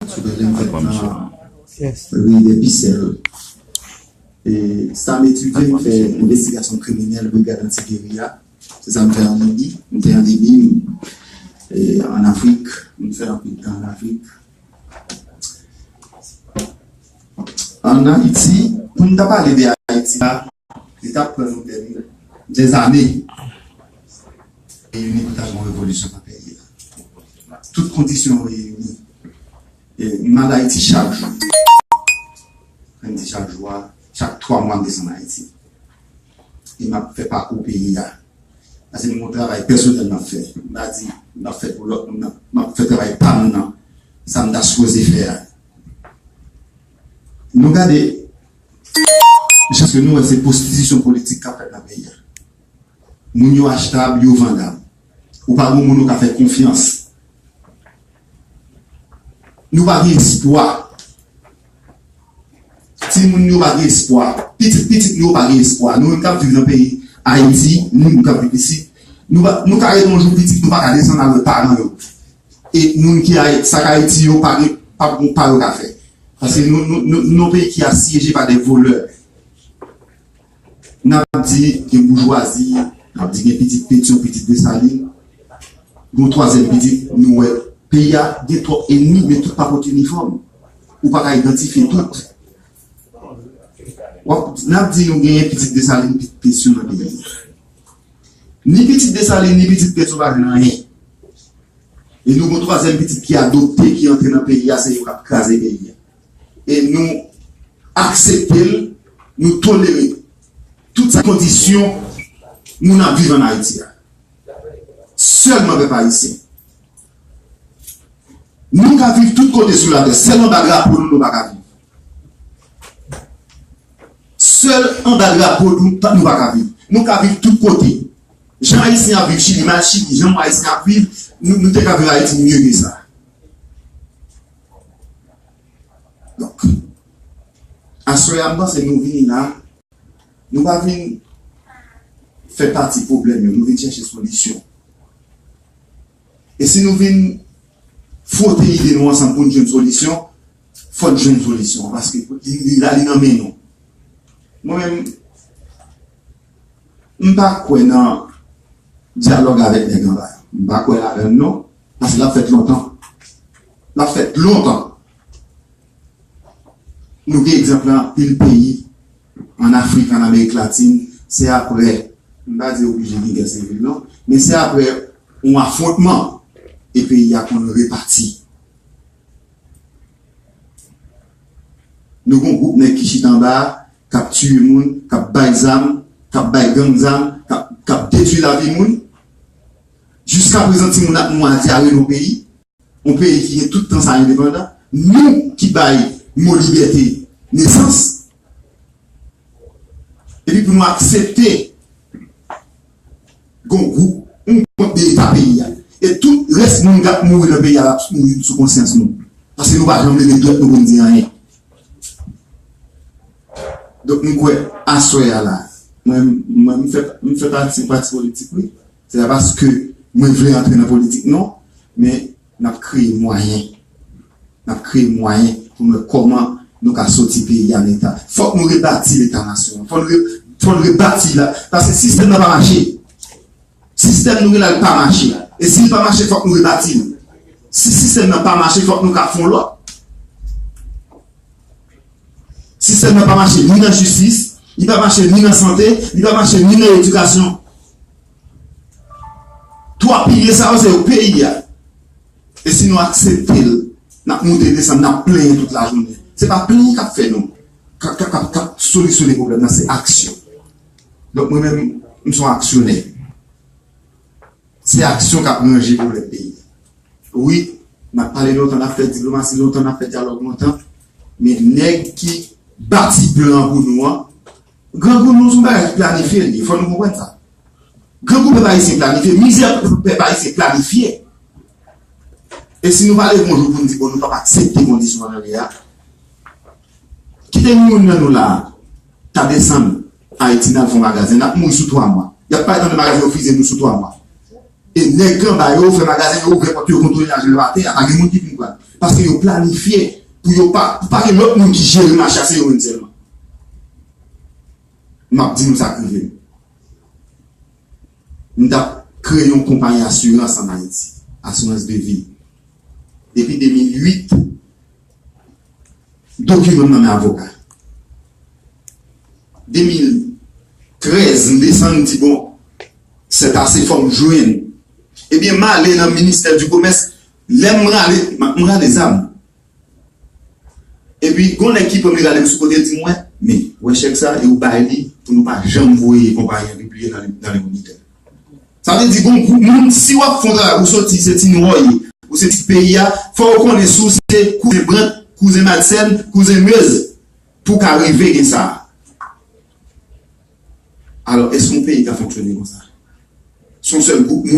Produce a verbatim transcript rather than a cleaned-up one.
Sou Bèlè, m fèt nan Ri dè Pisèl. E sa m etidye, m fè envestigasyon kriminèl, brigad anti-geriya. Se sa m fè an Libi. M te an Libi, m, e, an Afrik. M fè anpil tan an Afrik. An Ayiti, pou n ta pale de Ayiti la, li t ap pran nou dè, dèzane. Reyini pou ta gen yon revolisyon nan peyi a. Tout kondisyon reyini. E m al Ayiti chak jou. Ann di chak jou a, chak twa mwa m desann Ayiti. E m ap fè pakou peyi a. Paske m gen yon travay pèsonèl m ap fè. M pa di m ap fè pou lòt moun nan. M ap fè travay pa m nan. Sa m ta sipoze fè a. Nou gade, jiskaske nou wè se pwostitisyon politik k ap fèt nan peyi a. Moun yo achtab, yo vandab. Ou pa gen moun ou ka fè konfyans. Nou pa gen espwa. Timoun yo pa gen espwa. Pitit pitit nou yo pa gen espwa. Nou menm k ap viv nan peyi Ayiti, nou menm k ap viv isit, nou pa, nou ka rete yon jou pitit, nou pa ka desann al wè paran yo. E moun ki Ay-, sa k Ayiti yo pa gen, pa gen pa yo ka fè. Paske nou, nou, nou, nou yon peyi ki asyeje pa de volè. N ap di gen boujwazi, n ap di gen pitit Petyon, pitit Desalin, gen yon twazyèm pitit, nou wè peyi a gen twòp ènmi, men tout pa pote inifòm. Ou pa ka idantifye tout. W ap, n ap di nou genyen pitit Desalin, pitit Petyon nan peyi a. Ni pitit Desalin, ni pitit Petyon pa jwenn anyen. E nou gen yon twazyèm pitit ki adopte, ki antre nan peyi a, se yo k ap kraze peyi a. E nou aksepte l, nou tolere tout sa kondisyon moun ap viv ann Ayiti a. Sèlman pèp ayisyen. Nou ka viv tout kote sou latè, sèl anba drapo nou, nou pa ka viv. Sèl anba drapo nou, pa, nou pa ka viv. Nou ka viv tout kote. Jan Ayisyen ap viv Chili, m al Chili, jan Ayisyen ap viv, nou, nou te ka viv Ayiti mye ke sa. Donk, aswè a, m panse nou vini la, nou pa vin fè pati pwoblèm yo, nou vin chèche solisyon. E si nou vin fwote ide nou ansanm pou n jwenn solisyon, fò n jwenn solisyon an, paske li, li la, li nan men nou. Mwen menm, m pa kwè nan dyalòg avèk nèg anba yo. M pa kwè ladan l non, paske l ap fèt lontan. L ap fèt lontan. Nou gen egzanp nan anpil peyi, ann Afrik, ann Amerik Latin, se aprè, m pa di oblije gen gè sivil non, men se aprè yon afwontman, e peyi a konn repati. Nou gen yon gwoup nèg ki chita anba a, k ap tiye moun, k ap bay zam, k ap bay gang zam, k ap, k ap detwi lavi moun, jiska prezan timoun ap mouri a dyare nan yon peyi, yon peyi ki gen tout tan sa endepandan, nou ki bay mo libète nesans, epi pou nou aksepte gon gwoup, yon gwoup de eta peyi a. E tout rès moun k ap mouri nan peyi a, l ap mouri sou konsyans nou. Paske nou pa janm leve dwèt nou pou n di anyen. Donk, m kwè, aswè a la, mwen, mwen, m fè, m fè pati yon pati politik, wi. Se pa paske mwen vle antre nan politik, non. Men, n ap kreye mwayen. N ap kreye mwayen pou n wè kòman nou ka soti peyi a nan eta. Fòk nou rebati leta nasyon an. Fòk nou re-, fòk nou rebati la. Paske sistèm nan pa mache. Sistèm nou gen la, li pa mache. E si li pa mache, fòk nou rebati l. Si sistèm nan pa mache, fòk nou ka fè yon lòt. Sistèm nan pa mache ni nan jistis, li pa mache ni nan sante, li pa mache ni nan edikasyon. Twa pilye sa yo, se yo peyi a. E si nou aksepte l, n ap moute desann, n ap plenyen tout lajounen. Se pa plenyen k ap fè nou, k ap, k ap, k ap, k ap solisyone pwoblèm nan, se aksyon. Donk, mwen menm, m se yon aksyonè. Se aksyon k ap ranje pwoblèm peyi a. Wi, n ap pale lontan, n ap fè diplomasi lontan, n ap fè dyalòg lontan, men nèg ki bati plan an pou nou an, grangou nou se yon bagay ki planifye l ye, fò nou konprann sa. Grangou pèp ayisyen planifye, mizè pèp ayisyen planifye. E si nou pa leve yon jou pou n di, bon, nou p ap aksepte kondisyon an nan peyi a, kite youn nan nou la a ta desann Ayiti, n al fè yon magazen, n ap mouri sou twa mwa. Y ap pale nan magazen yo fize nou sou twa mwa. E nèg anba yo fè magazen yo, ouvè pòt yo, kontwole lajan yo atè a, pa gen moun ki vin pran. Paske yo planifye pou yo pa, pou pa gen lòt moun ki jere mache a, se yo menm sèlman. M ap di nou sa k rive m. M t ap kreye yon konpayi asirans ann Ayiti, asirans de vi. Depi de mil uit, dokiman m nan men avoka. De mil trèz, m desann, m di, bon, c'est assez, fò m jwenn. Ebyen, m ale nan ministè di komès. Lè m rale, m rale zam. Epi, gon nèg ki pran m, li rale m sou kote, di m, wè, men, wè chèk sa, e ou bay li pou nou pa janm voye konpayi an pibliye nan, nan Le Moniteur. Sa vle di, gon gwoup moun, si w ap fè yon travay, ou soti, se ti nwa w ye, ou se ti peyi a, fò yo konnen si w se kouzen Brant, kouzen Madsen, kouzen Meuse, pou w ka rive gen sa a. Alò, èske yon peyi ka fonksyone konsa? Se yon sèl gwoup